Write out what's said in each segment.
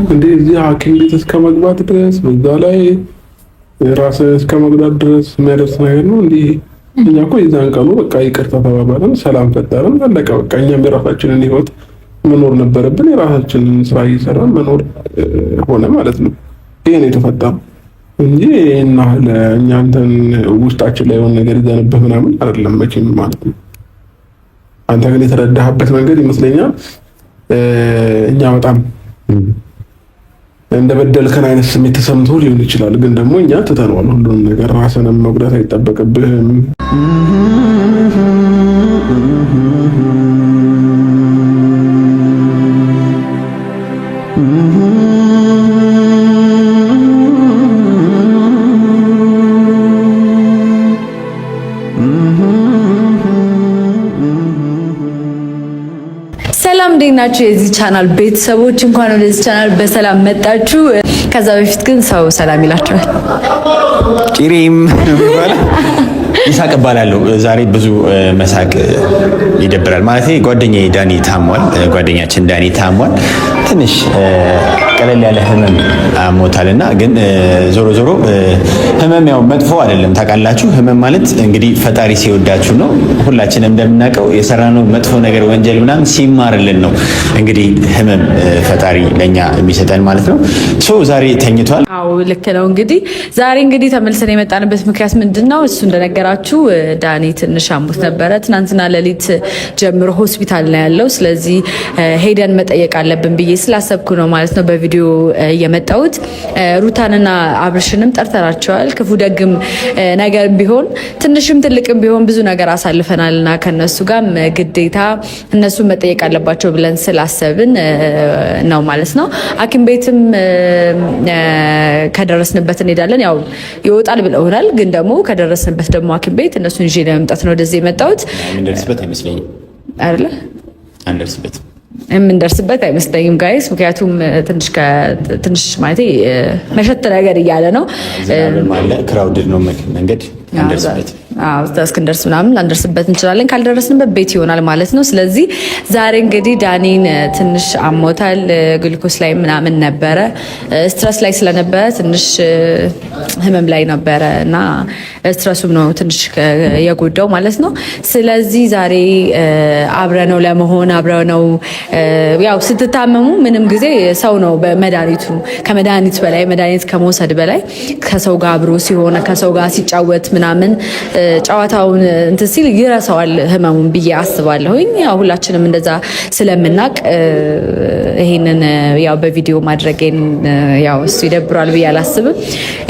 እንዴ እዚህ ሐኪም ቤት እስከ መግባት ድረስ በዛ ላይ ራስ እስከ መጉዳት ድረስ የሚያደርስ ነገር ነው። እንዲህ እኛ እኮ የዛን ቀኑ በቃ ይቅርታ ተባባልን፣ ሰላም ፈጠርን፣ አለቀ በቃ። እኛም የራሳችንን ህይወት መኖር ነበረብን። የራሳችንን ስራ እየሰራን መኖር ሆነ ማለት ነው። ይሄ ነው የተፈጠረው እንጂ ይሄን ያህል እኛ እንትን ውስጣችን ላይ የሆነ ነገር ይዘንብህ ምናምን አይደለም መቼም ማለት ነው። አንተ ግን የተረዳህበት መንገድ ይመስለኛል እኛ በጣም እንደበደልከን አይነት ስሜት ተሰምቶ ሊሆን ይችላል። ግን ደግሞ እኛ ትተነዋል ሁሉንም ነገር። ራስንም መጉዳት አይጠበቅብህም። ሰላም እንዴት ናችሁ? የዚህ ቻናል ቤተሰቦች እንኳን ወደዚህ ቻናል በሰላም መጣችሁ። ከዛ በፊት ግን ሰው ሰላም ይላቸዋል። ጭሪም ይሳቅ እባላለሁ። ዛሬ ብዙ መሳቅ ይደብራል። ማለት ጓደኛዬ ዳኒ ታሟል። ጓደኛችን ዳኒ ታሟል። ትንሽ ቀለል ያለ ህመም አሞታልና ግን ዞሮ ዞሮ ህመም ያው መጥፎ አይደለም ታውቃላችሁ። ህመም ማለት እንግዲህ ፈጣሪ ሲወዳችሁ ነው። ሁላችንም እንደምናውቀው የሰራነው መጥፎ ነገር ወንጀል ምናምን ሲማርልን ነው እንግዲህ ህመም ፈጣሪ ለኛ የሚሰጠን ማለት ነው። So ዛሬ ተኝቷል። አዎ ልክ ነው። እንግዲህ ዛሬ እንግዲህ ተመልሰን የመጣንበት ምክንያት ምንድን ነው? እሱ እንደነገራችሁ ዳኒ ትንሽ አሞት ነበረ። ትናንትና ሌሊት ጀምሮ ሆስፒታል ነው ያለው። ስለዚህ ሄደን መጠየቅ አለብን ብዬ ስላሰብኩ ነው ማለት ነው በቪዲዮ የመጣሁት። ሩታንና አብርሽንም ጠርተናቸዋል። ክፉ ደግም ነገር ቢሆን ትንሽም ትልቅም ቢሆን ብዙ ነገር አሳልፈናልና ከነሱ ጋር ግዴታ እነሱ መጠየቅ አለባቸው ብለን ስላሰብን ነው ማለት ነው። ሐኪም ቤትም ከደረስንበት እንሄዳለን። ያው ይወጣል ብለውናል፣ ግን ደግሞ ከደረስንበት ደግሞ ሐኪም ቤት እነሱን ይዤ ለመምጣት ነው ወደዚህ የመጣሁት። የምንደርስበት አይመስለኝም አይደለ? አንደርስበት የምንደርስበት አይመስለኝም guys። ምክንያቱም ትንሽ ማለት መሸት ነገር እያለ ነው። Crowded ነው መንገድ አንደርስበት እስክንደርስ ምናምን ላንደርስበት እንችላለን። ካልደረስንበት ቤት ይሆናል ማለት ነው። ስለዚህ ዛሬ እንግዲህ ዳኒን ትንሽ አሞታል። ግሉኮስ ላይ ምናምን ነበረ፣ stress ላይ ስለነበረ ትንሽ ህመም ላይ ነበረ እና stress ኡም ነው ትንሽ የጎዳው ማለት ነው። ስለዚህ ዛሬ አብረነው ለመሆን አብረነው ያው ስትታመሙ ምንም ጊዜ ሰው ነው መድኃኒቱ። ከመድኃኒት በላይ መድኃኒት ከመውሰድ በላይ ከሰው ጋር አብሮ ሲሆን ከሰው ጋር ሲጫወት ምናምን ጨዋታውን እንትን ሲል ይረሳዋል ህመሙን ብዬ አስባለሁኝ። ያው ሁላችንም እንደዛ ስለምናቅ ይሄንን ያው በቪዲዮ ማድረጌን ያው እሱ ይደብሯል ብዬ አላስብም።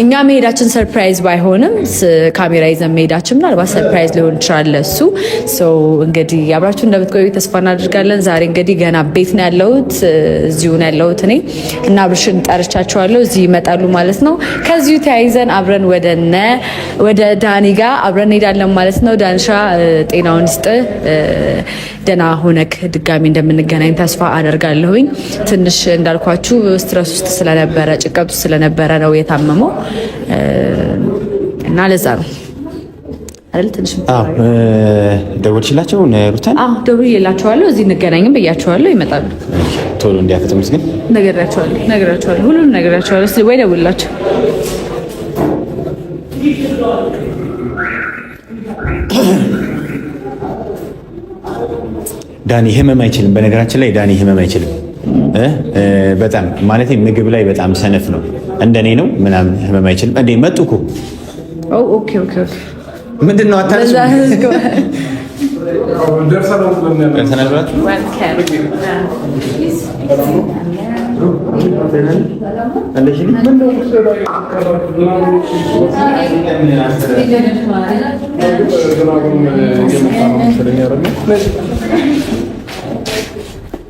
እኛ መሄዳችን surprise ባይሆንም ካሜራ ይዘን መሄዳችን ምናልባት surprise ሊሆን ይችላል እሱ። እንግዲህ አብራችሁ እንደምትቆዩ ተስፋ እናደርጋለን። ዛሬ እንግዲህ ገና ቤት ነው ያለሁት፣ እዚሁ ነው ያለሁት እኔ እና አብርሽን ጠርቻቸዋለሁ። እዚህ ይመጣሉ ማለት ነው። ከዚሁ ተያይዘን አብረን ወደ ዳኒ ጋር አብረን እንሄዳለን ማለት ነው። ዳንሻ ጤናውን ይስጥ፣ ደህና ሆነክ ድጋሚ እንደምንገናኝ ተስፋ አደርጋለሁኝ። ትንሽ እንዳልኳችሁ stress ውስጥ ስለነበረ ጭንቀት ውስጥ ስለነበረ ነው የታመመው እና ለዛ ነው አይደል? ትንሽ ደወልሽላቸው ሩታን? አዎ ደውዬላቸዋለሁ። እዚህ እንገናኝም ብያቸዋለሁ። ይመጣሉ። ቶሎ እንዲያፈጥሙት ግን ነግሬያቸዋለሁ፣ ነግሬያቸዋለሁ፣ ሁሉንም ነግሬያቸዋለሁ። እስኪ ወይ ደውልላቸው። ዳኒ ህመም አይችልም። በነገራችን ላይ ዳኒ ህመም አይችልም። በጣም ማለት ምግብ ላይ በጣም ሰነፍ ነው። እንደኔ ነው ምናምን ህመም አይችልም። እንዴ መጡ እኮ። Okay okay okay። ምንድን ነው አታነሱ?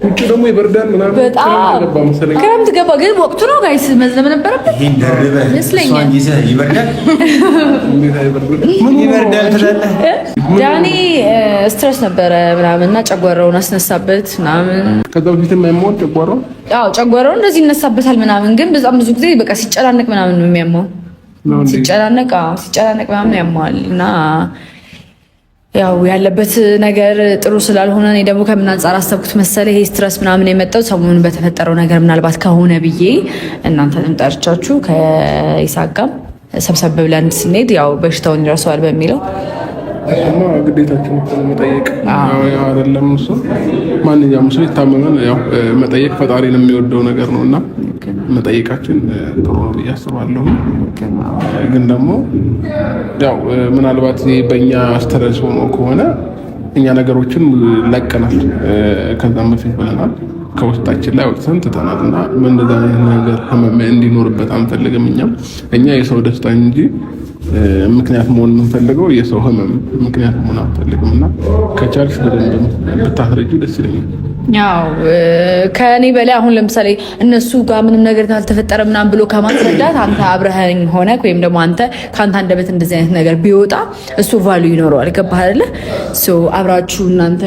ውጭ ደግሞ ይበርዳል ምናምን። በጣም ክረምት ገባ፣ ግን ወቅቱ ነው guys፣ መዝነብ ነበረበት ይሄን ደርበህ ይመስለኛል። እሷን ይዘህ ይበርዳል ይበርዳል ትላለህ። ዳኒ stress ነበረ ምናምን እና ጨጓራውን አስነሳበት ምናምን። ከዛ በፊት የማይሞት ጨጓራው አዎ ጨጓራውን እንደዚህ ይነሳበታል ምናምን፣ ግን በጣም ብዙ ጊዜ በቃ ሲጨናነቅ ምናምን ነው የሚያመው። ሲጨናነቅ አዎ ሲጨናነቅ ምናምን ያመዋል እና ያው ያለበት ነገር ጥሩ ስላልሆነ እኔ ደግሞ ከምን አንጻር አሰብኩት መሰለ፣ ይሄ stress ምናምን የመጣው ሰሞኑን በተፈጠረው ነገር ምናልባት ከሆነ ብዬ እናንተንም ጠርቻችሁ ከይሳቅ ጋርም ሰብሰብ ብለን ስንሄድ ያው በሽታውን ይረሳዋል በሚለው። እሱማ ግዴታችን እኮ ነው መጠየቅ። ያው አይደለም እሱ ማንኛውም ሰው ይታመመን ያው መጠየቅ ፈጣሪን የሚወደው ነገር ነው እና መጠየቃችን ጥሩ ነው ብዬ አስባለሁ። ግን ደግሞ ያው ምናልባት በእኛ stress ሆኖ ከሆነ እኛ ነገሮችን ለቀናል፣ ከዛም በፊት ብለናል፣ ከውስጣችን ላይ አውጥተን ትተናል እና በእንደዛ አይነት ነገር ህመም እንዲኖርበት አንፈልግም። እኛም እኛ የሰው ደስታ እንጂ ምክንያት መሆን የምንፈልገው የሰው ህመም ምክንያት መሆን አንፈልግም እና ከቻልሽ በደንብ ብታስረጂው ደስ ይለኛል። ያው ከእኔ በላይ አሁን ለምሳሌ እነሱ ጋር ምንም ነገር ካልተፈጠረ ምናምን ብሎ ከማስረዳት አንተ አብረኸኝ ሆነህ ወይም ደግሞ አንተ ከአንተ አንደበት እንደዚህ አይነት ነገር ቢወጣ እሱ value ይኖረዋል። ገባህ አይደለ? So አብራችሁ እናንተ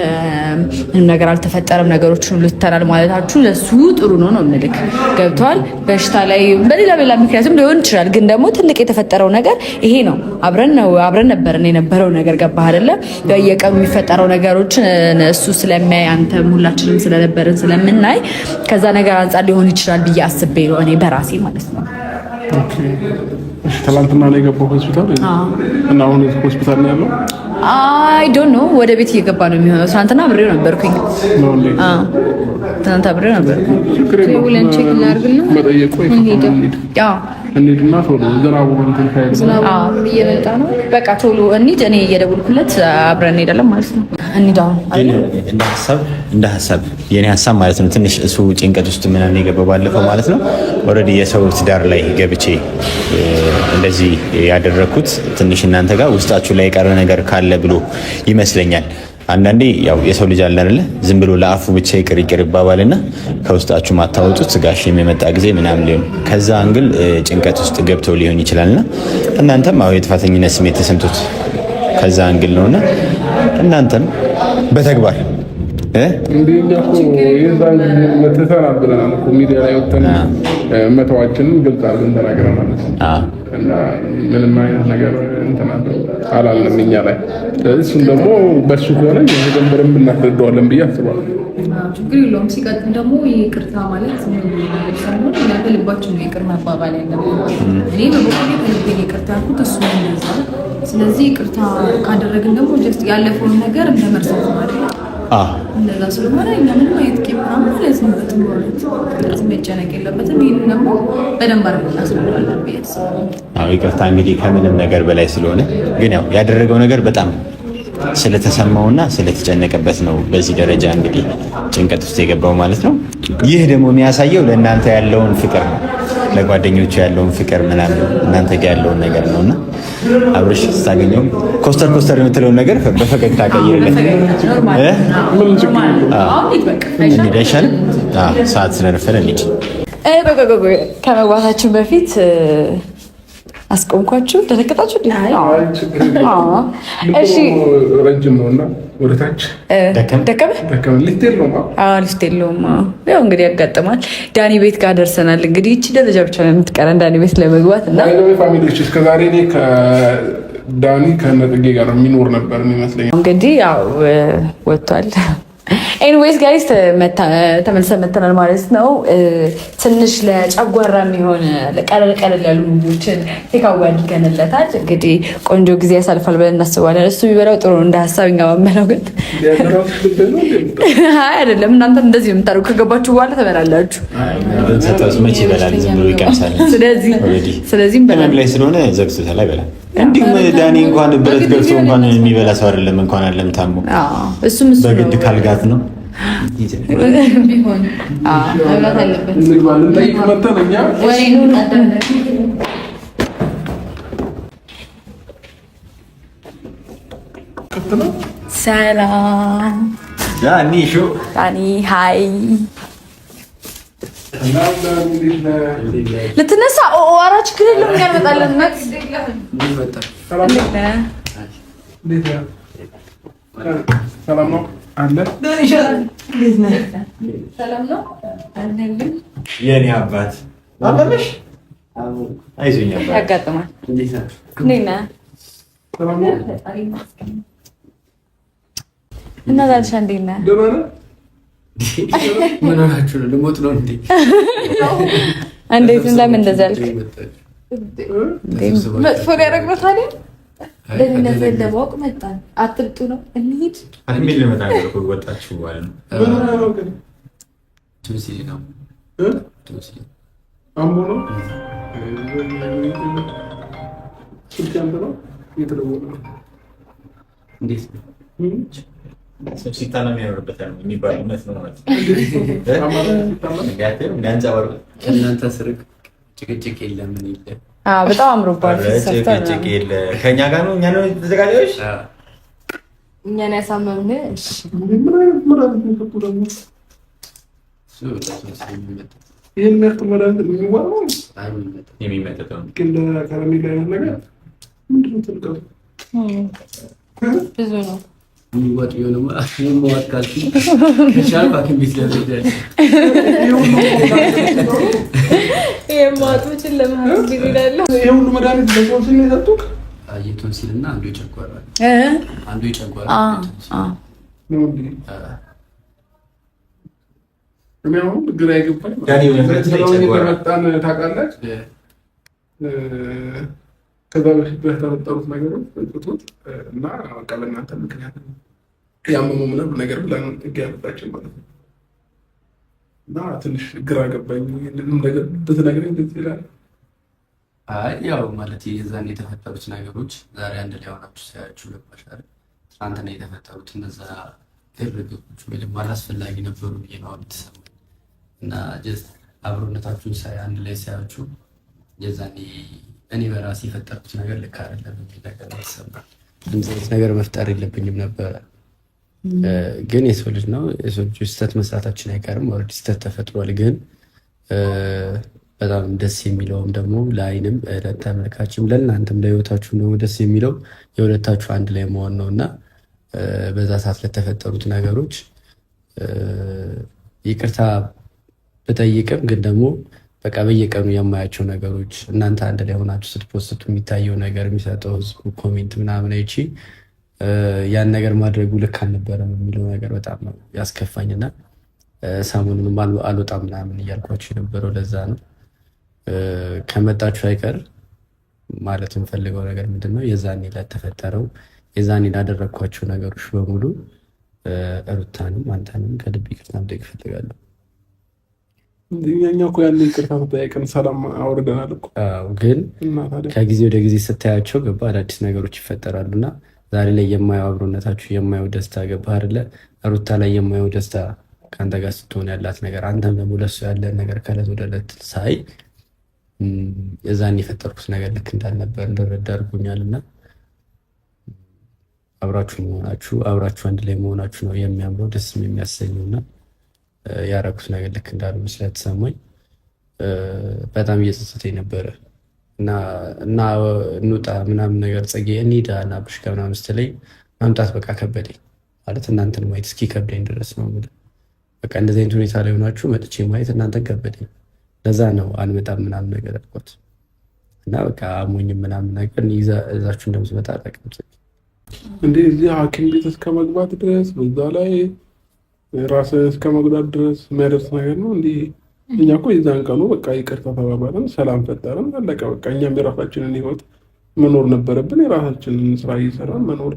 ምንም ነገር አልተፈጠረም ነገሮችን ሁሉ ትተናል ማለታችሁ ለሱ ጥሩ ነው ነው የምልህ። ገብቶሃል? በሽታ ላይ በሌላ በሌላ ምክንያትም ሊሆን ይችላል። ግን ደግሞ ትልቅ የተፈጠረው ነገር ይሄ ነው። አብረን ነው አብረን ነበርን የነበረው ነገር። ገባህ አይደለ? በየቀኑ የሚፈጠረው ነገሮችን እሱ ስለሚያይ አንተም ሁላችንም ስለነበርን ስለምናይ ከዛ ነገር አንጻር ሊሆን ይችላል ብዬ አስቤ ነው እኔ በራሴ ማለት ነው። Okay። እሺ፣ ትናንትና ነው የገባው ሆስፒታል እና አሁን ሆስፒታል ነው ያለው? I don't know፣ ወደ ቤት እየገባ ነው የሚሆነው። ትናንትና አብሬው ነበርኩኝ። ነው እንዴ? አዎ፣ ትናንት አብሬው ነበርኩኝ። ችግር የለውም። ደውለን check እናድርግና መጠየቁ እንሂድ። እንሂድ። አዎ። እንሂድና ቶሎ ዝናቡ እንትን ሳይል። ዝናቡ እየመጣ ነው። በቃ ቶሎ እንሂድ። እኔ እየደወልኩለት አብረን እንሄዳለን ማለት ነው። እንሂድ አሁን። ግን እንደ ሀሳብ የኔ ሀሳብ ማለት ነው፣ ትንሽ እሱ ጭንቀት ውስጥ ምናምን የገባው ባለፈው ማለት ነው፣ already የሰው ትዳር ላይ ገብቼ እንደዚህ ያደረግኩት ትንሽ እናንተ ጋር ውስጣችሁ ላይ የቀረ ነገር ካለ ብሎ ይመስለኛል። አንዳንዴ ያው የሰው ልጅ አለ አይደለ፣ ዝም ብሎ ለአፉ ብቻ ይቅር ይቅር ይባባልና ከውስጣችሁ ማታወጡት ጋሽ የሚመጣ ጊዜ ምናምን ሊሆን ከዛ angle ጭንቀት ውስጥ ገብተው ሊሆን ይችላልና እናንተም አዎ የጥፋተኝነት ስሜት ተሰምቶት ከዛ angle ነውና እናንተም በተግባር እንዴ እኛ እኮ የዛን ጊዜ ትተናል ብለናል እኮ፣ ሚዲያ ላይ ወጥተን መተዋችንን ግልጽ አድርገን ተናግረናል። እና ምንም አይነት ነገር እንትን አላልንም እኛ ላይ። ስለዚህ እሱን ደግሞ በእሱ ከሆነ በደንብ እናስረዳዋለን ብዬ አስባለሁ። ችግር የለውም። ሲቀጥል ደግሞ ይቅርታ ማለት ምን ነገር ሳይሆን እኛ ከልባችን ነው ይቅር መባባል ያለብን። እኔ በበኩሌ ከልቤ ይቅርታ ያልኩት፣ እሱ እንደዛ። ስለዚህ ይቅርታ ካደረግን ደግሞ just ያለፈውን ነገር እንደ መርሳት ነው አይደል? እንደዛ ስለሆነ እኛ ምንም አይነት ቂም ምናምን አልያዝንበትም። በእውነት ስለዚህ መጨነቅ የለበትም። ይህንን ደግሞ በደንብ አድርገን እናስረዳዋለን ብዬ አስባለሁ። አዎ፣ ይቅርታ እንግዲህ ከምንም ነገር በላይ ስለሆነ፣ ግን ያው ያደረገው ነገር በጣም ስለተሰማውና ስለተጨነቀበት ነው በዚህ ደረጃ እንግዲህ ጭንቀት ውስጥ የገባው ማለት ነው። ይህ ደግሞ የሚያሳየው ለእናንተ ያለውን ፍቅር ነው፣ ለጓደኞቹ ያለውን ፍቅር ምናምን እናንተ ጋር ያለውን ነገር ነው እና አብርሽ ስታገኘው ኮስተር ኮስተር የምትለውን ነገር በፈገግታ ቀይርለት። እንሂድ አይሻልም? ሰዓት ስለረፈደ እንሂድ። ከመግባታችን በፊት አስቆምኳችሁ። ደነገጣችሁ? እሺ። ረጅም ነው እና ወደ ታች ደከመ። ሊፍት የለውም። ሊፍት የለውም። ያው እንግዲህ ያጋጥማል። ዳኒ ቤት ጋር ደርሰናል። እንግዲህ ይቺ ደረጃ ብቻ ነው የምትቀረን ዳኒ ቤት ለመግባት እና Family ዎች፣ እስከዛሬ እኔ ከዳኒ ከነጥጌ ጋር የሚኖር ነበር የሚመስለኝ። እንግዲህ ያው ወጥቷል። Anyways guys፣ ተመልሰን መተናል ማለት ነው። ትንሽ ለጨጓራ የሚሆን ቀለል ቀለል ያሉ ምግቦችን take away አድርገንለታል። እንግዲህ ቆንጆ ጊዜ ያሳልፋል ብለን እናስባለን። እሱ ቢበላው ጥሩ እንደ ሀሳብ፣ እኛ ባንበላው ግን አይደለም። እናንተ እንደዚህ ነው የምታደርጉ። ከገባችሁ በኋላ ትበላላችሁ። መቼ ይበላል? ዝም ብሎ ይቀምሳል። ስለዚህ ህመም ላይ ስለሆነ ዘግቶታል፣ አይበላም። እንዲሁም ዳኒ እንኳን ብረት ገብቶ እንኳን የሚበላ ሰው አይደለም። እንኳን አለም ታሞ እሱም እሱ በግድ ካልጋት ነው። ቢሆን መብላት አለበት። ልንጠይቅ መተን እኛ። ወሬ ክፍት ነው። ሰላም። ዳኒ ሹ። ዳኒ፣ hi። ልትነሳ? ኧረ ችግር የለውም፣ እኛ እንመጣለን። ሰላም ነው አለ። ሰላም ነው። የኔ አባት አመመሽ? አይዞኝ አባት። ያጋጥማል። እንዴት ነህ? ሰላም ነው። እና ዛልሻ እንዴት ነህ? ምን ሆናችሁ ነው? ልሞት ነው እንዴ? እንዴት ለምን እንደዚህ አልክ? መጥፎ ሊያደርግ ነው ታዲያ። ደህንነትህን ለማወቅ መጣን። አትምጡ ነው እንሂድ። ወጣችሁ ማለት ነው። ቶንሲል አሞ ነው ስልክ ያንተ ነው እየተደወለ ነው። እንዴት ነው? ሲታመም ያኖርበታል የሚባል እውነት ነው ማለት ነው። ከእናንተ ስርቅ ጭቅጭቅ የለም ምን የለም። በጣም አምሮባል። ጭቅጭቅ የለ ከእኛ ጋር ነው። እኛ ነው የተዘጋጀሽ። እኛን ያሳመምን። ይህን የሚያክል መድኃኒት የሚዋጠው የሚመጠጠው ግን ለከረሜላ አይነት ነገር ምንድን ነው ትልቀቱ? ብዙ ነው የሚዋጥ ቢሆንማ የመዋጥ ካልኩኝ ከቻልኩ ሐኪም ቤት ለመሄድ ይሄ ሁሉ መድኃኒት ለቶንሲል ነው የሰጡት? የቶንሲል እና አንዱ የጨጓራ አንዱ የጨጓራ ነው እንዴ? እኔ አሁን ግራ የገባኝ መጣን ታውቃለህ። ከዛ በፊት በተፈጠሩት ነገሮች ጡት እና በቃ በእናንተ ምክንያት ያመመው ምናምን ነገር ብላ ነው ያመጣችን ማለት ነው። እና ትንሽ ግራ ገባኝ። ይህንንም ነገር ብትነግረኝ ደስ ይላል። አይ ያው ማለት የዛን የተፈጠሩት ነገሮች ዛሬ አንድ ላይ ሆናችሁ ሳያችሁ ገባሽ አይደል? ትናንትና የተፈጠሩት እነዛ ግርግሮች ወይ ደግሞ አላስፈላጊ ነበሩ ብዬ ነው የተሰማኝ። እና just አብሮነታችሁን ሳይ አንድ ላይ ሳያችሁ የዛኔ እኔ በራሴ የፈጠርኩት ነገር ልክ አይደለም የሚል ነገር ነው የተሰማኝ። እንደዚህ አይነት ነገር መፍጠር የለብኝም ነበረ። ግን የሰው ልጅ ነው፣ የሰው ልጅ ስህተት መስራታችን አይቀርም። already ስህተት ተፈጥሯል። ግን በጣም ደስ የሚለውም ደግሞ ለአይንም ለተመልካችም ለእናንተም ለህይወታችሁም ደግሞ ደስ የሚለው የሁለታችሁ አንድ ላይ መሆን ነው እና በዛ ሰዓት ለተፈጠሩት ነገሮች ይቅርታ ብጠይቅም ግን ደግሞ በቃ በየቀኑ የማያቸው ነገሮች እናንተ አንድ ላይ ሆናችሁ ስት post ቱ የሚታየው ነገር የሚሰጠው ህዝቡ comment ምናምን አይቼ ያን ነገር ማድረጉ ልክ አልነበረም የሚለው ነገር በጣም ነው ያስከፋኝና ሰሞኑንም አልወጣም ምናምን እያልኳቸው የነበረው ለዛ ነው። ከመጣችሁ አይቀር ማለት የምፈልገው ነገር ምንድን ነው፣ የዛኔ ለተፈጠረው የዛኔ ላደረግኳቸው ነገሮች በሙሉ ሩታንም አንተንም ከልብ ይቅርታ መጠየቅ እፈልጋለሁ። እኛ እኮ ያኔ ይቅርታ ተጠያይቀን ሰላም አውርደናል እኮ። ግን ከጊዜ ወደ ጊዜ ስታያቸው ገባ አዳዲስ ነገሮች ይፈጠራሉና ዛሬ ላይ የማየው አብሮነታችሁ የማየው ደስታ ገባ አይደለ? ሩታ ላይ የማየው ደስታ ከአንተ ጋር ስትሆን ያላት ነገር አንተም ደግሞ ለሱ ያለ ነገር ከዕለት ወደ ዕለት ሳይ የዛን የፈጠርኩት ነገር ልክ እንዳልነበር እንድረዳ አድርጎኛል። እና አብራችሁ መሆናችሁ አብራችሁ አንድ ላይ መሆናችሁ ነው የሚያምረው ደስም የሚያሰኘው እና ያረኩት ነገር ልክ እንዳልሆነ ስለተሰማኝ በጣም እየጸጸተኝ ነበረ እና እና እንውጣ ምናምን ነገር ጽጌ እንሂድ እና አብርሽ ጋር ምናምን ስትለኝ መምጣት በቃ ከበደኝ። ማለት እናንተን ማየት እስኪ ከብደኝ ድረስ ነው የምልህ። በቃ እንደዚህ አይነት ሁኔታ ላይ ሆናችሁ መጥቼ ማየት እናንተን ከበደኝ። ለዛ ነው አልመጣም ምናምን ነገር አልኳት እና በቃ አሞኝም ምናምን ነገር ይዛችሁ እንደምትመጣ አላውቅም። ጽጌ እንዴ እዚህ ሐኪም ቤት እስከ መግባት ድረስ በዛ ላይ ራስህ እስከ መጉዳት ድረስ የሚያደርስ ነገር ነው። እንዲህ እኛ እኮ የዛን ቀኑ በቃ ይቅርታ ተባባልን፣ ሰላም ፈጠርን፣ አለቀ በቃ። እኛም የራሳችንን ህይወት መኖር ነበረብን። የራሳችንን ስራ እየሰራን መኖር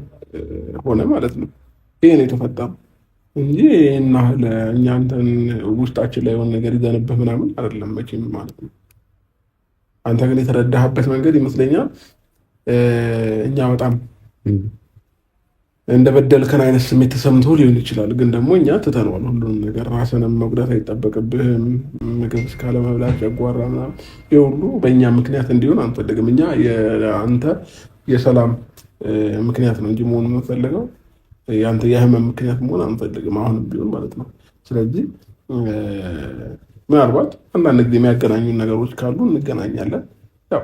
ሆነ ማለት ነው። ይሄ ነው የተፈጠረው እንጂ ይሄን ያህል እኛ አንተን ውስጣችን ላይ የሆነ ነገር ይዘንብህ ምናምን አይደለም መቼም ማለት ነው። አንተ ግን የተረዳህበት መንገድ ይመስለኛል እኛ በጣም እንደበደልከን አይነት ስሜት ተሰምቶ ሊሆን ይችላል። ግን ደግሞ እኛ ትተነዋል ሁሉንም ነገር። ራስንም መጉዳት አይጠበቅብህም። ምግብ እስካለመብላት ጨጓራ ምናምን ይህ ሁሉ በእኛ ምክንያት እንዲሆን አንፈልግም። እኛ አንተ የሰላም ምክንያት ነው እንጂ መሆን የምንፈልገው የአንተ የህመም ምክንያት መሆን አንፈልግም፣ አሁንም ቢሆን ማለት ነው። ስለዚህ ምናልባት አንዳንድ ጊዜ የሚያገናኙ ነገሮች ካሉ እንገናኛለን። ያው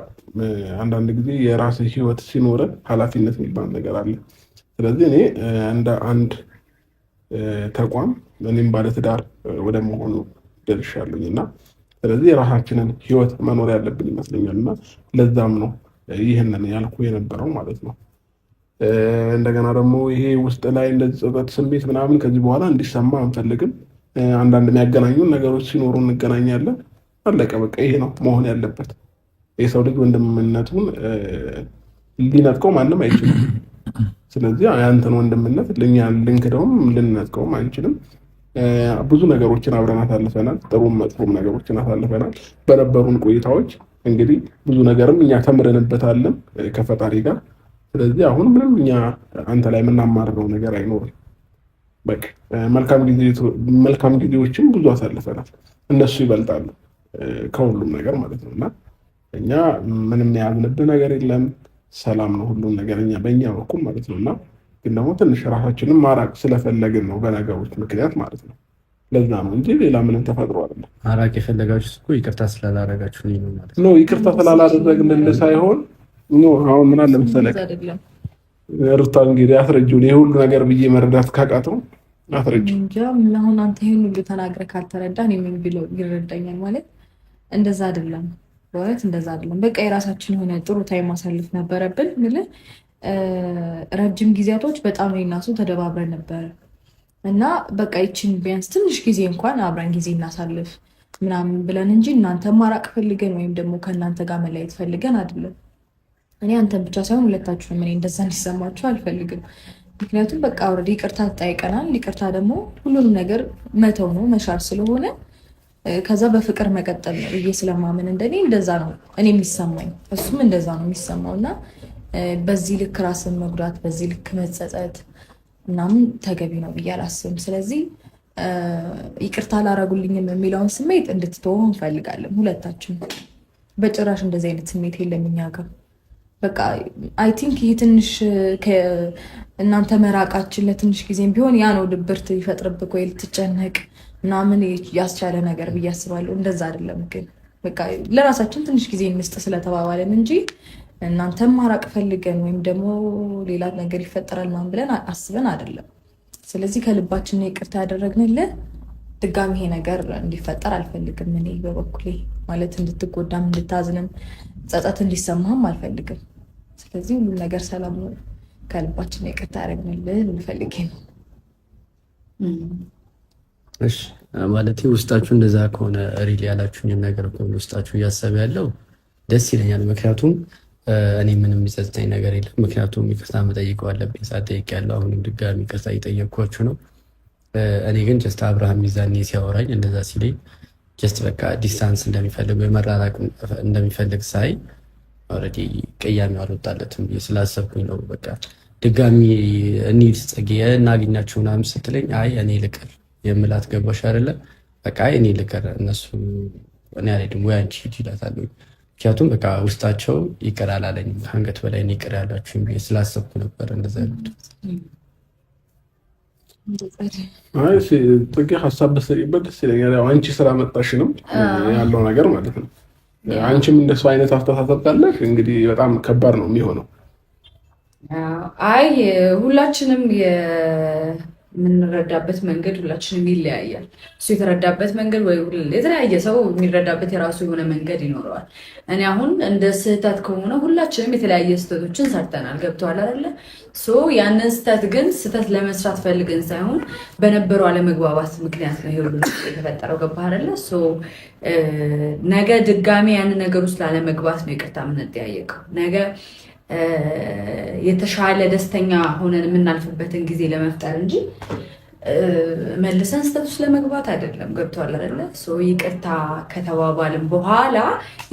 አንዳንድ ጊዜ የራስህ ህይወት ሲኖረ ኃላፊነት የሚባል ነገር አለ። ስለዚህ እኔ እንደ አንድ ተቋም እኔም ባለትዳር ወደ መሆኑ ደርሻለሁኝ እና ስለዚህ የራሳችንን ህይወት መኖር ያለብን ይመስለኛል እና ለዛም ነው ይህንን ያልኩ የነበረው ማለት ነው። እንደገና ደግሞ ይሄ ውስጥ ላይ እንደዚህ ጸጸት ስሜት ምናምን ከዚህ በኋላ እንዲሰማ አንፈልግም። አንዳንድ የሚያገናኙን ነገሮች ሲኖሩ እንገናኛለን። አለቀ በቃ። ይሄ ነው መሆን ያለበት። የሰው ልጅ ወንድምነቱን ሊነጥቀው ማንም አይችልም። ስለዚህ ያንተን ወንድምነት ለኛ ልንክደውም ልንነጥቀውም አንችልም። ብዙ ነገሮችን አብረን አሳልፈናል። ጥሩም መጥፎም ነገሮችን አሳልፈናል። በነበሩን ቆይታዎች እንግዲህ ብዙ ነገርም እኛ ተምረንበታለን ከፈጣሪ ጋር። ስለዚህ አሁን ምንም እኛ አንተ ላይ የምናማርረው ነገር አይኖርም። በቃ መልካም ጊዜዎችም ብዙ አሳልፈናል። እነሱ ይበልጣሉ ከሁሉም ነገር ማለት ነው። እና እኛ ምንም የያዝንብህ ነገር የለም። ሰላም ነው ሁሉም ነገር እኛ በእኛ በኩል ማለት ነው። እና ግን ደግሞ ትንሽ ራሳችንን ማራቅ ስለፈለግን ነው በነገሮች ምክንያት ማለት ነው። ለዛ ነው እንጂ ሌላ ምንም ተፈጥሮ አይደለም። ማራቅ የፈለጋችሁት እኮ ይቅርታ ስላላረጋችሁ ነው ማለት ነው። ይቅርታ ስላላደረግን ሳይሆን no አሁን ምን አለ መሰለህ ሩታ እንግዲህ አስረጂው ይሄ ሁሉ ነገር ብዬ መረዳት ካቃተው አስረጂው። እንጃ አሁን አንተ ይሄን ሁሉ ተናግረህ ካልተረዳ እኔ ምን ብለው ይረዳኛል? ማለት እንደዛ አይደለም፣ በእውነት እንደዛ አይደለም። በቃ የራሳችን የሆነ ጥሩ time ማሳለፍ ነበረብን። ምልህ ረጅም ጊዜያቶች በጣም እኔና እሱ ተደባብረን ነበር እና በቃ ይችን ቢያንስ ትንሽ ጊዜ እንኳን አብረን ጊዜ እናሳልፍ ምናምን ብለን እንጂ እናንተ ማራቅ ፈልገን ወይም ደግሞ ከእናንተ ጋር መለያየት ፈልገን አይደለም። እኔ አንተን ብቻ ሳይሆን ሁለታችሁንም እኔ እንደዛ እንዲሰማችሁ አልፈልግም። ምክንያቱም በቃ already ይቅርታ ተጠይቀናል። ይቅርታ ደግሞ ሁሉንም ነገር መተው ነው መሻር ስለሆነ ከዛ በፍቅር መቀጠል ነው ብዬ ስለማምን እንደኔ እንደዛ ነው እኔ የሚሰማኝ፣ እሱም እንደዛ ነው የሚሰማው እና በዚህ ልክ ራስን መጉዳት በዚህ ልክ መጸጸት ምናምን ተገቢ ነው ብዬ አላስብም። ስለዚህ ይቅርታ አላረጉልኝም የሚለውን ስሜት እንድትተወው እንፈልጋለን ሁለታችን። በጭራሽ እንደዚህ አይነት ስሜት የለም እኛ ጋር። በቃ I think ይህ ትንሽ እናንተ መራቃችን ለትንሽ ጊዜም ቢሆን ያ ነው ድብርት ይፈጥርብክ ወይ ልትጨነቅ ምናምን ያስቻለ ነገር ብዬ አስባለሁ። እንደዛ አይደለም ግን በቃ ለራሳችን ትንሽ ጊዜ እንስጥ ስለተባባለን እንጂ እናንተም ማራቅ ፈልገን ወይም ደግሞ ሌላ ነገር ይፈጠራል ምናምን ብለን አስበን አይደለም። ስለዚህ ከልባችን ይቅርታ ያደረግንልህ ድጋሚ ይሄ ነገር እንዲፈጠር አልፈልግም። እኔ በበኩሌ ማለት እንድትጎዳም እንድታዝንም ጸጸት እንዲሰማህም አልፈልግም። ስለዚህ ሁሉም ነገር ሰላም ነው። ከልባችን ይቅርታ ያደረግንልህ እንፈልግ ነው። እሺ ማለት ውስጣችሁ እንደዛ ከሆነ real ያላችሁኝን ነገር ከሆነ ውስጣችሁ እያሰበ ያለው ደስ ይለኛል። ምክንያቱም እኔ ምንም የሚጸጽተኝ ነገር የለም። ምክንያቱም ይቅርታ መጠይቀው አለብኝ ሳትጠይቅ ያለው አሁንም ድጋሚ ይቅርታ እየጠየቅኳችሁ ነው። እኔ ግን just አብርሃም ሚዛኔ ሲያወራኝ እንደዛ ሲለኝ just በቃ distance እንደሚፈልግ ወይ መራራቅ እንደሚፈልግ ሳይ already ቅያሜው አልወጣለትም ብዬ ስላሰብኩኝ ነው። በቃ ድጋሚ እንሂድ ጽጌ እናገኛችሁ ምናምን ስትለኝ አይ እኔ ልቅር የምላት ገባሽ አይደለ? በቃ አይ እኔ ልቅር እነሱ እኔ አልሄድም ወይ አንቺ ሂጂ እላታለሁ። ምክንያቱም በቃ ውስጣቸው ይቅር አላለኝም ከአንገት በላይ እኔ ይቅር ያላችሁኝ ብዬ ስላሰብኩ ነበር እንደዛ ያልኩት። አይ ጽጌ ሀሳብ ብትሰጪበት ደስ ይለኛል። ያው አንቺ ስላመጣሽንም ያለው ነገር ማለት ነው። አንቺም እንደሱ አይነት አስተሳሰብ ካለሽ እንግዲህ በጣም ከባድ ነው የሚሆነው። አይ ሁላችንም የምንረዳበት መንገድ ሁላችንም ይለያያል። እሱ የተረዳበት መንገድ ወይ የተለያየ ሰው የሚረዳበት የራሱ የሆነ መንገድ ይኖረዋል። እኔ አሁን እንደ ስህተት ከሆነ ሁላችንም የተለያየ ስህተቶችን ሰርተናል። ገብተዋል አይደለ? So ያንን ስህተት ግን ስህተት ለመስራት ፈልገን ሳይሆን በነበረው አለመግባባት ምክንያት ነው ይሄ ሁሉ የተፈጠረው። ገባህ አይደለ? So ነገ ድጋሜ ያንን ነገር ውስጥ ላለመግባት ነው ይቅርታ የምንጠያየቀው። ነገ የተሻለ ደስተኛ ሆነን የምናልፍበትን ጊዜ ለመፍጠር እንጂ መልሰን ስህተት ውስጥ ለመግባት አይደለም። ገብቶሃል አይደለ? ይቅርታ ከተባባልን በኋላ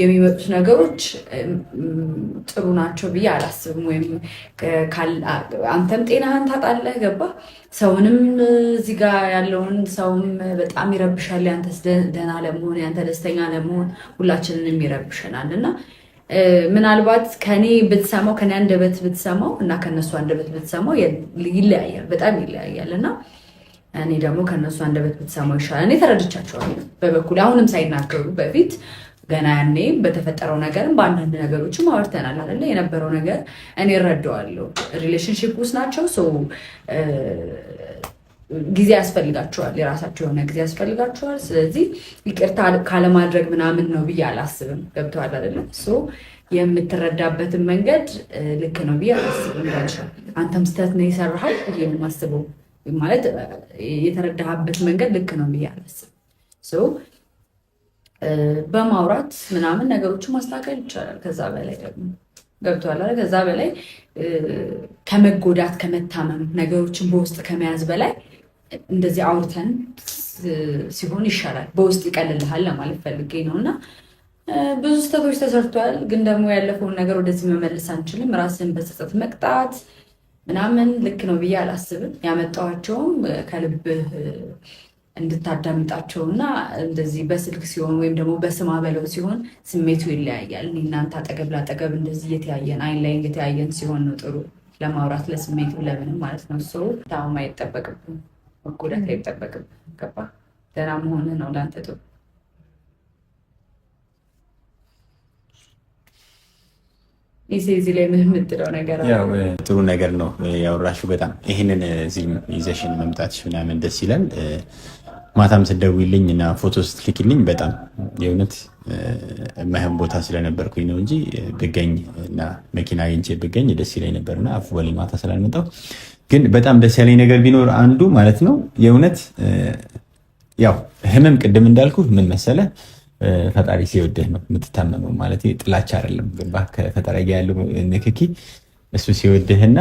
የሚመጡት ነገሮች ጥሩ ናቸው ብዬ አላስብም። ወይም አንተም ጤናህን ታጣለህ፣ ገባ ሰውንም እዚህ ጋር ያለውን ሰውም በጣም ይረብሻል። ያንተ ደህና ለመሆን ያንተ ደስተኛ ለመሆን ሁላችንንም ይረብሸናል እና ምናልባት ከኔ ብትሰማው ከኔ አንደበት ብትሰማው እና ከነሱ አንደበት ብትሰማው ይለያያል፣ በጣም ይለያያል። እና እኔ ደግሞ ከነሱ አንደበት ብትሰማው ይሻላል። እኔ ተረድቻቸዋለሁ በበኩሌ አሁንም ሳይናገሩ በፊት ገና ያኔ በተፈጠረው ነገርም በአንዳንድ ነገሮችም አውርተናል አይደለ? የነበረው ነገር እኔ እረዳዋለሁ። Relationship ውስጥ ናቸው። ጊዜ ያስፈልጋቸዋል፣ የራሳቸው የሆነ ጊዜ ያስፈልጋቸዋል። ስለዚህ ይቅርታ ካለማድረግ ምናምን ነው ብዬ አላስብም። ገብተዋል አይደለም? የምትረዳበትን መንገድ ልክ ነው ብዬ አላስብም። አንተም ስህተት ነው የሰራሃል ብዬ ነው የማስበው። ማለት የተረዳህበት መንገድ ልክ ነው ብዬ አላስብም። በማውራት ምናምን ነገሮችን ማስተካከል ይቻላል። ከዛ በላይ ደግሞ ገብቶሃል አይደል? ከዛ በላይ ከመጎዳት ከመታመም ነገሮችን በውስጥ ከመያዝ በላይ እንደዚህ አውርተን ሲሆን ይሻላል። በውስጥ ይቀልልሃል ለማለት ፈልጌ ነው። እና ብዙ ስህተቶች ተሰርቷል፣ ግን ደግሞ ያለፈውን ነገር ወደዚህ መመለስ አንችልም። ራስን በጸጸት መቅጣት ምናምን ልክ ነው ብዬ አላስብም። ያመጣኋቸውም ከልብህ እንድታዳምጣቸው እና እንደዚህ በስልክ ሲሆን ወይም ደግሞ በስማ በለው ሲሆን ስሜቱ ይለያያል። እኔ እናንተ አጠገብ ላጠገብ እንደዚህ እየተያየን አይን ላይ እየተያየን ሲሆን ነው ጥሩ ለማውራት ለስሜቱ ለምንም ማለት ነው። ሰው ታማ አይጠበቅብም፣ መጎዳት አይጠበቅም። ገባ? ደህና መሆንህ ነው ለአንተ ጥሩ። እዚህ ላይ ምን የምትለው ነገር አለ? ያው ጥሩ ነገር ነው ያወራሽው። በጣም ይህንን እዚህ ይዘሽን መምጣትሽ ምናምን ደስ ይላል። ማታም ስትደውይልኝ እና ፎቶ ስትልኪልኝ በጣም የእውነት የማይሆን ቦታ ስለነበርኩኝ ነው እንጂ ብገኝ እና መኪና አግኝቼ ብገኝ ደስ ይለኝ ነበርና አፉ በለኝ ማታ ስላልመጣሁ። ግን በጣም ደስ ያለኝ ነገር ቢኖር አንዱ ማለት ነው የእውነት ያው ህመም ቅድም እንዳልኩ ምን መሰለ ፈጣሪ ሲወድህ ነው የምትታመመው። ማለት ጥላቻ አይደለም። ገባህ? ከፈጣሪ ጋር ያለው ንክኪ እሱ ሲወድህና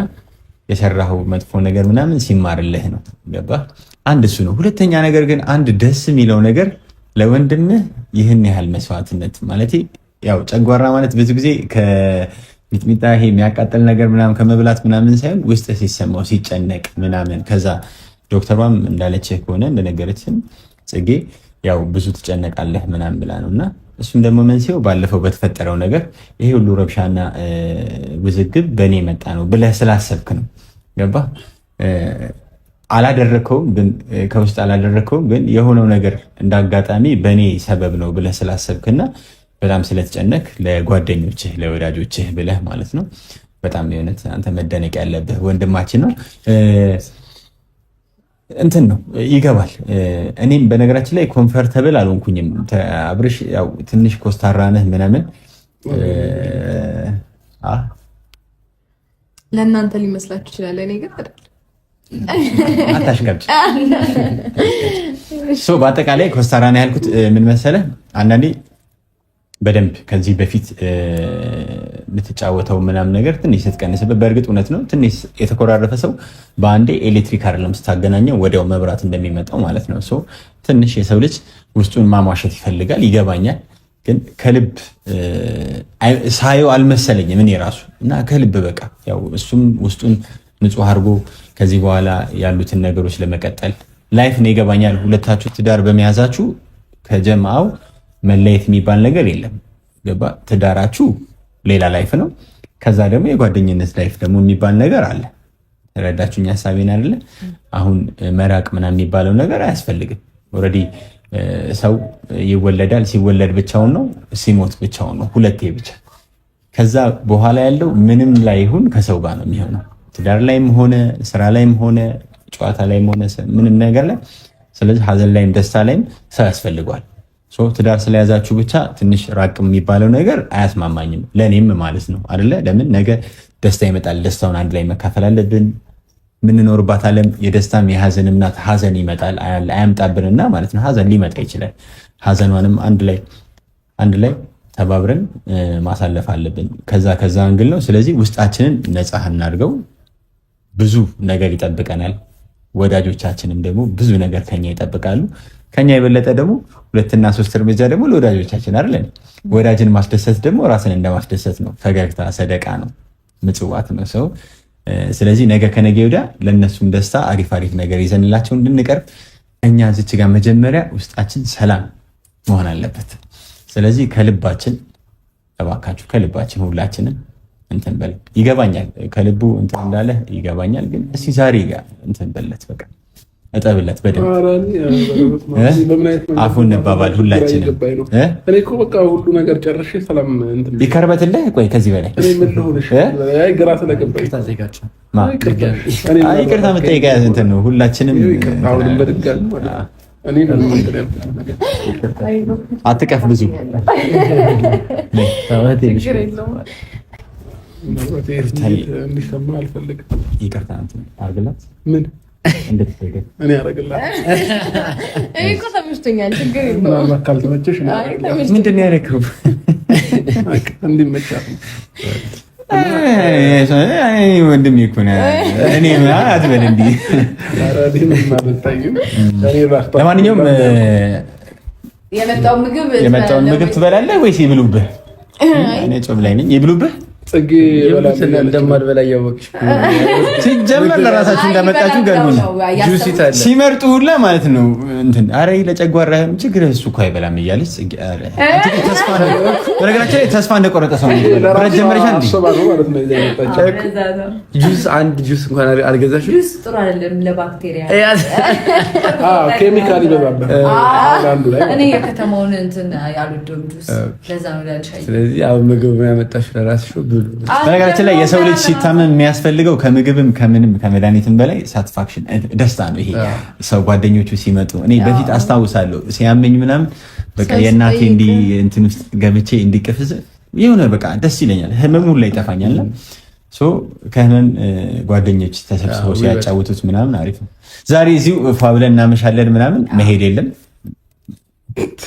የሰራኸው መጥፎ ነገር ምናምን ሲማርልህ ነው። ገባህ? አንድ እሱ ነው። ሁለተኛ ነገር ግን አንድ ደስ የሚለው ነገር ለወንድምህ ይህን ያህል መስዋዕትነት ማለት ያው ጨጓራ ማለት ብዙ ጊዜ ከሚጥሚጣ ይሄ የሚያቃጥል ነገር ምናምን ከመብላት ምናምን ሳይሆን ውስጥ ሲሰማው ሲጨነቅ ምናምን ከዛ ዶክተሯም እንዳለችህ ከሆነ እንደነገረችን ጽጌ ያው ብዙ ትጨነቃለህ ምናምን ብላ ነው እና እሱም ደግሞ መንስኤው ባለፈው በተፈጠረው ነገር ይሄ ሁሉ ረብሻና ውዝግብ በእኔ መጣ ነው ብለህ ስላሰብክ ነው። ገባህ? አላደረከውም፣ ግን ከውስጥ አላደረከውም፣ ግን የሆነው ነገር እንዳጋጣሚ በእኔ ሰበብ ነው ብለህ ስላሰብክና በጣም ስለተጨነክ ለጓደኞችህ ለወዳጆችህ ብለህ ማለት ነው። በጣም የእውነት አንተ መደነቅ ያለብህ ወንድማችን ነው። እንትን ነው ይገባል። እኔም በነገራችን ላይ comfortable አልሆንኩኝም። አብርሽ ያው ትንሽ ኮስታራ ነህ ምናምን ለእናንተ ሊመስላችሁ ይችላል። እኔ ግን አይደል። አታሽቀብጭ። በአጠቃላይ ኮስታራ ነህ ያልኩት ምን መሰለህ፣ አንዳንዴ በደንብ ከዚህ በፊት የምትጫወተው ምናምን ነገር ትንሽ ስትቀንስበት፣ በእርግጥ እውነት ነው ትንሽ የተኮራረፈ ሰው በአንዴ ኤሌክትሪክ አይደለም ስታገናኘው ወዲያው መብራት እንደሚመጣው ማለት ነው። ትንሽ የሰው ልጅ ውስጡን ማሟሸት ይፈልጋል፣ ይገባኛል። ግን ከልብ ሳየው አልመሰለኝም እኔ ራሱ እና ከልብ በቃ ያው እሱም ውስጡን ንጹህ አድርጎ ከዚህ በኋላ ያሉትን ነገሮች ለመቀጠል life ነው ይገባኛል። ሁለታችሁ ትዳር በመያዛችሁ ከጀማው መለየት የሚባል ነገር የለም። ገባ? ትዳራችሁ ሌላ life ነው። ከዛ ደግሞ የጓደኝነት life ደግሞ የሚባል ነገር አለ። ተረዳችሁኝ ሀሳቤን አይደለ? አሁን መራቅ ምናምን የሚባለው ነገር አያስፈልግም። Already ሰው ይወለዳል። ሲወለድ ብቻውን ነው፣ ሲሞት ብቻውን ነው፣ ሁለቴ ብቻ። ከዛ በኋላ ያለው ምንም ላይ ይሁን ከሰው ጋር ነው የሚሆነው። ትዳር ላይም ሆነ ስራ ላይም ሆነ ጨዋታ ላይም ሆነ ምንም ነገር ላይ። ስለዚህ ሀዘን ላይም ደስታ ላይም ሰው ያስፈልገዋል። ትዳር ስለያዛችሁ ብቻ ትንሽ ራቅ የሚባለው ነገር አያስማማኝም፣ ለእኔም ማለት ነው አይደለ? ለምን ነገ ደስታ ይመጣል። ደስታውን አንድ ላይ መካፈል አለብን። የምንኖርባት ዓለም የደስታም የሀዘንም ናት። ሀዘን ይመጣል አያምጣብንና ማለት ነው። ሀዘን ሊመጣ ይችላል። ሀዘኗንም አንድ ላይ ተባብረን ማሳለፍ አለብን። ከዛ ከዛ angle ነው። ስለዚህ ውስጣችንን ነፃ እናድርገው። ብዙ ነገር ይጠብቀናል። ወዳጆቻችንም ደግሞ ብዙ ነገር ከኛ ይጠብቃሉ። ከኛ የበለጠ ደግሞ 2 እና 3 እርምጃ ደግሞ ለወዳጆቻችን አይደለን። ወዳጅን ማስደሰት ደግሞ ራስን እንደማስደሰት ነው። ፈገግታ ሰደቃ ነው፣ ምጽዋት ነው ሰው። ስለዚህ ነገ ከነገ ወዲያ ለእነሱም ደስታ አሪፍ አሪፍ ነገር ይዘንላቸው እንድንቀርብ እኛ እዚች ጋር መጀመሪያ ውስጣችን ሰላም መሆን አለበት። ስለዚህ ከልባችን እባካችሁ ከልባችን ሁላችንም እንትን በል። ይገባኛል፣ ከልቡ እንትን እንዳለ ይገባኛል። ግን እስኪ ዛሬ ጋር እንትን በለት በቃ እጠብለት በደንብ አፉን እንባባል ሁላችንም። እኔ እኮ በቃ ሁሉ ነገር ጨርሼ ሰላም እንትን ይከርበትልህ። ቆይ ከዚህ በላይ ግራ ስለገባኝ ይቅርታ መጠየቂያ እንትን ነው። ሁላችንም አትቀፍ ብዙ እንዲሰማ አልፈልግም። ይቅርታ አድርግላት። ምን እኔ አደርግላት? እኔ እኮ ተመችቶኛል። ችግር የለውም። ምናልባት ካልተመቸሽ ምንድን ነው ያደረግኸው? እንዲመቻት ወንድሜ እኮ ነው። እኔ አትበል እንዲህ። ለማንኛውም የመጣውን ምግብ ትበላለህ ወይስ ይብሉብህ? እኔ ጾም ላይ ነኝ። ይብሉብህ ጽጌ እንደማልበላ እያወቅሽ ሲጀመር ለራሳችሁ እንዳመጣችሁ ገርሞኛል። ሲመርጡ ሁላ ማለት ነው እንትን ኧረ ለጨጓራህም ችግር እሱ እኮ አይበላም እያለች ጽጌ በነገራችን ላይ ተስፋ እንደቆረጠ ሰው ብረት ጀመረሻ እንዴ? ጁስ አንድ ጁስ እንኳን አልገዛሽም። ጁስ ጥሩ አይደለም ለባክቴሪያ፣ ኬሚካል ይበዛበት። እኔ የከተማውን እንትን አልወደውም ጁስ፣ ለዛ ነው ላልሻይ። ስለዚህ አሁን ምግብ ያመጣሽ ለራስሽ ብሉ። በነገራችን ላይ የሰው ልጅ ሲታመም የሚያስፈልገው ከምግብም ከምንም ከመድኃኒትም በላይ satisfaction ደስታ ነው። ይሄ ሰው ጓደኞቹ ሲመጡ እኔ በፊት አስታውሳለሁ ሲያመኝ ምናምን በቃ የእናቴ እንዲህ እንትን ውስጥ ገብቼ እንዲቅፍዝ የሆነ በቃ ደስ ይለኛል። ህመሙ ሁላ ይጠፋኛል። ከህመም ጓደኞች ተሰብስበው ሲያጫውቱት ምናምን አሪፍ ነው። ዛሬ እዚሁ ፏ ብለን እናመሻለን ምናምን መሄድ የለም።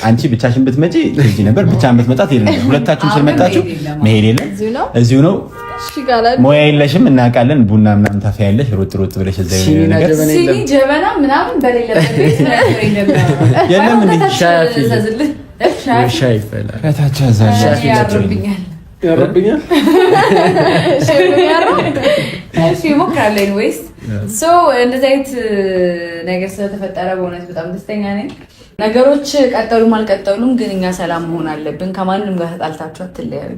አንቺ ብቻሽን ብትመጪ ትሄጂ ነበር፣ ብቻህን ብትመጣ ትሄድ ነበር። ሁለታችሁም ስለመጣችሁ መሄድ የለም፣ እዚሁ ነው። ሙያ የለሽም እናውቃለን። ቡና ምናምን ታፈያለሽ፣ ሮጥ ሮጥ ብለሽ እዛ የሆነ ነገር ሲኒ ጀበና ምናምን በሌለበት ቤት የለም እንዴ? ሻይ ይፈላል። ከታች አዛለች ያርብኛል ያረብኛል። እሺ እሞክራለሁ። Anyways so እንደዚህ አይነት ነገር ስለተፈጠረ በእውነት በጣም ደስተኛ ነኝ። ነገሮች ቀጠሉም አልቀጠሉም ግን እኛ ሰላም መሆን አለብን። ከማንም ጋር ተጣልታችሁ አትለያዩ።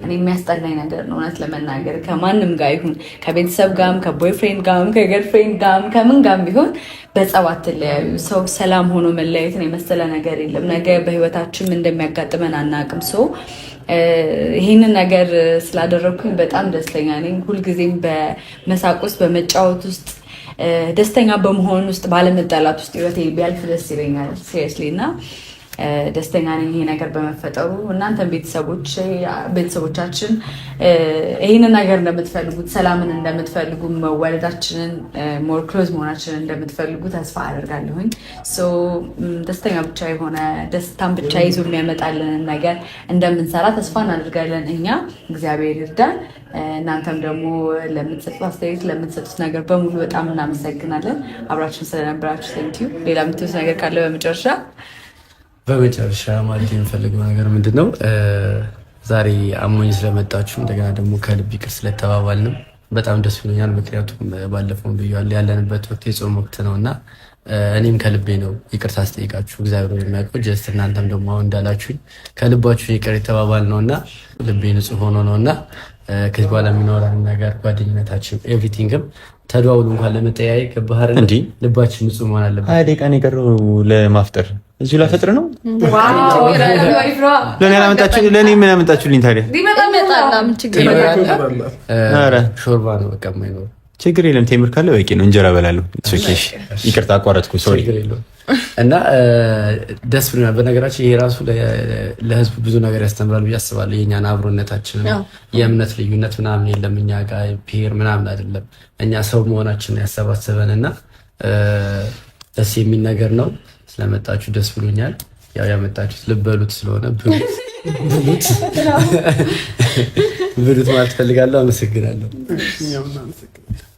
እኔ የሚያስጠላኝ ነገር ነው እውነት ለመናገር ከማንም ጋር ይሁን ከቤተሰብ ጋርም ከ boyfriend ጋርም ከ girlfriend ጋርም ከምን ጋርም ቢሆን በጸብ አትለያዩ። ሰው ሰላም ሆኖ መለያየትን የመሰለ ነገር የለም። ነገ በህይወታችን ምን እንደሚያጋጥመን አናውቅም። ሰው ይህንን ነገር ስላደረግኩኝ በጣም ደስተኛ ነኝ። ሁልጊዜም በመሳቅ ውስጥ በመጫወት ውስጥ ደስተኛ በመሆን ውስጥ ባለመጣላት ውስጥ ህይወቴ ቢያልፍ ደስ ይለኛል። Seriously እና ደስተኛ ነኝ ይሄ ነገር በመፈጠሩ። እናንተም ቤተሰቦቻችን ይህንን ነገር እንደምትፈልጉት፣ ሰላምን እንደምትፈልጉ፣ መዋደዳችንን፣ more close መሆናችንን እንደምትፈልጉ ተስፋ አደርጋለሁኝ። ደስተኛ ብቻ የሆነ ደስታን ብቻ ይዞ የሚያመጣልንን ነገር እንደምንሰራ ተስፋ እናደርጋለን። እኛ እግዚአብሔር ይርዳን። እናንተም ደግሞ ለምትሰጡት አስተያየት ለምትሰጡት ነገር በሙሉ በጣም እናመሰግናለን። አብራችሁን ስለነበራችሁ thank you። ሌላ የምትሉት ነገር ካለ በመጨረሻ? በመጨረሻ ማለት የምፈልገው ነገር ምንድን ነው? ዛሬ አሞኝ ስለመጣችሁ እንደገና ደግሞ ከልብ ይቅር ስለተባባልንም በጣም ደስ ብሎኛል። ምክንያቱም ባለፈው ብያለሁ ያለንበት ወቅት የጾም ወቅት ነው እና እኔም ከልቤ ነው ይቅርታ ስጠይቃችሁ እግዚአብሔር የሚያውቀው just እናንተም ደግሞ አሁን እንዳላችሁኝ ከልባችሁ ይቅር የተባባል ነው እና ልቤ ንጹህ ሆኖ ነው እና ከዚህ በኋላ የሚኖረን ነገር ጓደኝነታችን everything ም ተደዋውሎ እንኳን ለመጠያየቅ ባህር እንዲህ ልባችን ንጹህ መሆን አለበት። 20 ደቂቃ ነው የቀረው ለማፍጠር። እዚሁ ላፈጥር ነው። ለእኔ አላመጣችሁ ለእኔ ምን አመጣችሁልኝ ታዲያ? ኧረ ሾርባ ነው በቃ የማይኖረው። ችግር የለም ቴምር ካለ በቂ ነው። እንጀራ እበላለሁ። Okay፣ ይቅርታ አቋረጥኩ። Sorry። ችግር የለውም። እና ደስ ብሎናል። በነገራችን ይሄ ራሱ ለህዝቡ ብዙ ነገር ያስተምራል ብዬ አስባለሁ። የእኛን አብሮነታችንን የእምነት ልዩነት ምናምን የለም እኛ ጋር ብሄር ምናምን አይደለም። እኛ ሰው መሆናችንን ያሰባሰበን እና ደስ የሚል ነገር ነው። ስለመጣችሁ ደስ ብሎኛል። ያው ያመጣችሁት ልበሉት ስለሆነ ብሉት ብሉት ብሉት ማለት ፈልጋለሁ። አመሰግናለሁ። እኛም እናመሰግናለን።